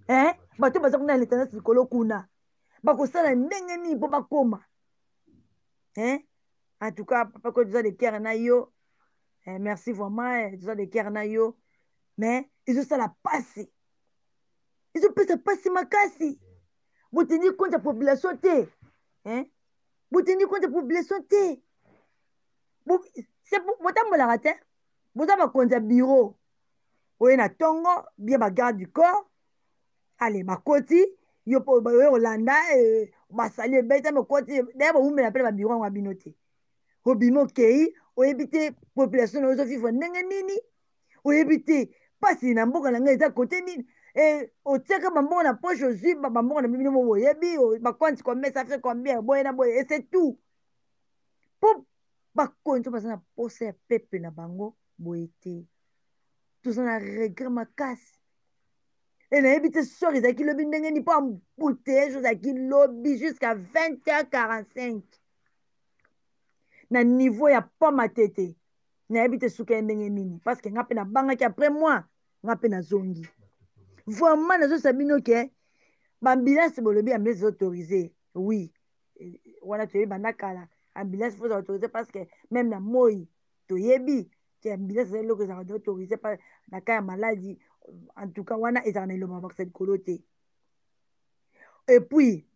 Eh? Bato baza kuna na l'intendance likolo kuna bakosala ndenge nini mpo bakoma? Eh? En tout cas, papa ko toza de cœur na yo. Eh, merci vraiment, eh, toza de cœur na yo. Mais ezosala pasi, ezopesa pasi makasi. Botendi compte ya population te, eh? Botendi compte ya population te. Botambolaka te, boza bakonzi ya bureau oye na ntongo bien, bagarde du corps ale bakoti yo mpo oye kolanda eh, basali ebetami okoti daya bowumela mpe na babiro yango ya bino te. Obimi okei, oyebi te population na yo ozovivre ndenge nini, oyebi te mpasi na mboka na ngai eza kote nini. Eh, otiaka bambongo na poche, ozwi bambongo na bino mo boyebi bacompte combien ça fait combien, boye na boye, et c'est tout. Mpo bakonzi baza na posa ya peuple na bango boye te, toza na regret makasi. E nayebi te soir ezalaki lobi ndenge nini, mpo embouteillage ezalaki lobi jusqu'à 20h45 na niveau ya pont Matete. Nayebi te suka ye ndenge nini, parce que nga mpe nabangaki. Après moi, nga mpe nazongi. Vraiment nazosa bino ke baambulance, bolobi ambulance eza autorisé. Oui, wana toyebi banda kala, ambulance faut autorisé, parce que même na moi toyebi ke ambulance eza eloko ezalaka autorisé na cas ya maladie. En tout cas, wana ezalaka na elomaka bakisa likolo te. Et puis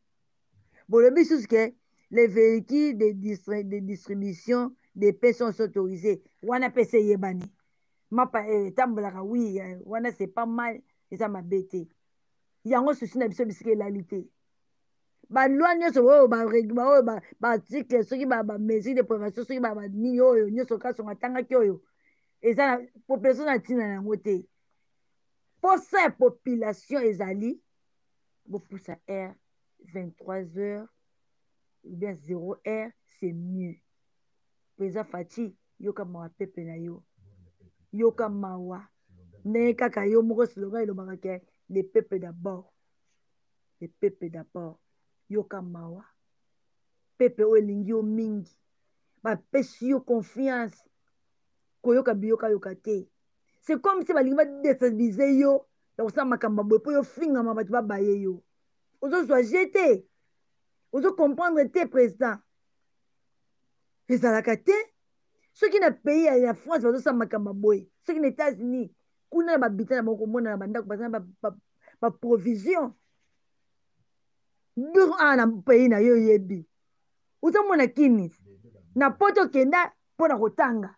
bolobi susu ke les véhicules de distribution de pain sont autorisés. Wana mpe se eyebani, mapa etambolaka. Oui, wana c'est pas mal, eza mabe te. Yango susi na biso bisika elali te. Baloi nyonso oyo, oyo baarticle, soki bamesure de prévention, soki banini oyo nyonso Kasongo atangaki, oyo eza na population na ntina na yango te. Posa ya population ezali bopusa heure 23 heures ou bien 0 heure, c'est mieux. Président Fatshi, yoka mawa pepe na yo, yoka mawa ndenge kaka yo moko slogan elobaka ke le peuple d'abord, le peuple d'abord. Yoka mawa pepe oyo elingi yo mingi, bapesi yo confiance, koyoka biyokayoka te. C'est comme si balingi badestabilize yo ya kosala makambo ya boye mpo yo fingama, bato babaye yo. Ozozwa je te, ozocomprendre te. Président, ezalaka te. Soki na pays ya France bazosala makambo ya boye, soki na États-Unis kuna na babita na bango, komona na bandako baza na baprovision biro. Awa na pays na yo, oyebi, ozomona kini na poto, okenda mpo na kotanga.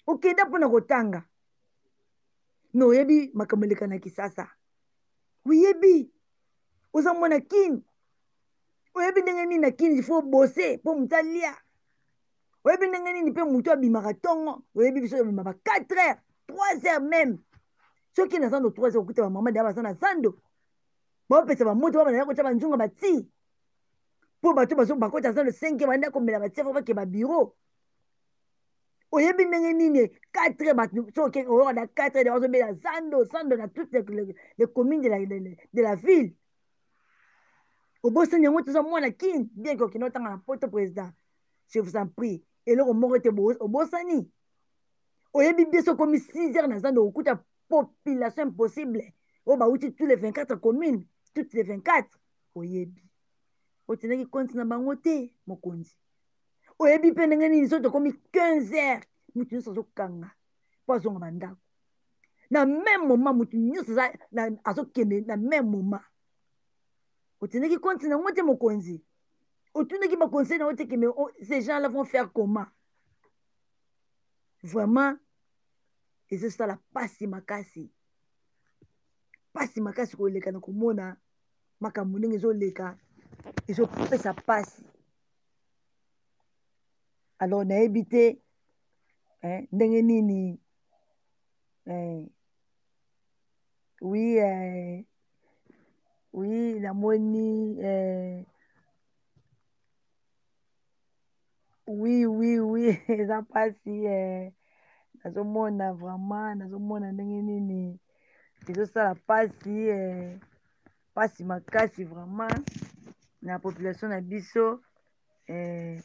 Okenda mpo na kotanga, me oyebi makambo eleka na Kisasa. Oyebi, oza mwana Kini, oyebi ndenge nini na Kini il faut bose mpo moto alia. Oyebi ndenge nini mpe moto abimaka ntongo. Oyebi biso obima ba 4 heures, 3 heures même. Soki na zando 3 heures, okuta bamama deya baza na zando, baopesa bamoto, babanda kotya banzunga bati mpo bato bakota zando 5 heures, banda komela batia fo bake babiro. Oyebi ndenge nini 4 heures bato, soki oyoka na 4 heures bazobela zando zando na toutes les communes de la ville. Obosani yango? Toza mwana Kini, bien ke okende otanga na poto. Président, je vous en prie, eloko moko te obosani. Oyebi bien, soki okomi 6 heures na zando, okokuta population impossible oyo bauti tous les 24 communes, toutes les 24. Oyebi, otindaki compte na bango te, mokonzi. Oyebi mpe ndenge nini soki tokomi 15 heures, moto nyonso azokanga mpo azonga bandako na même moment, moto nyonso azokende na même moment. Otindaki compte nango te, mokonzi. Otundaki baconseil nango te ke mais oh, ces gens là vont faire comment? Vraiment ezosala pasi makasi, pasi makasi koleka na komona makambo ndenge ezoleka, ezopesa pasi. Alors nayebi te, eh, ndenge nini, eh, oui, eh, oui, namoni, eh, oui, eza mpasi, eh, nazomona vraiment, nazomona ndenge nini ezosala mpasi, eh, mpasi makasi vraiment na population na biso, eh.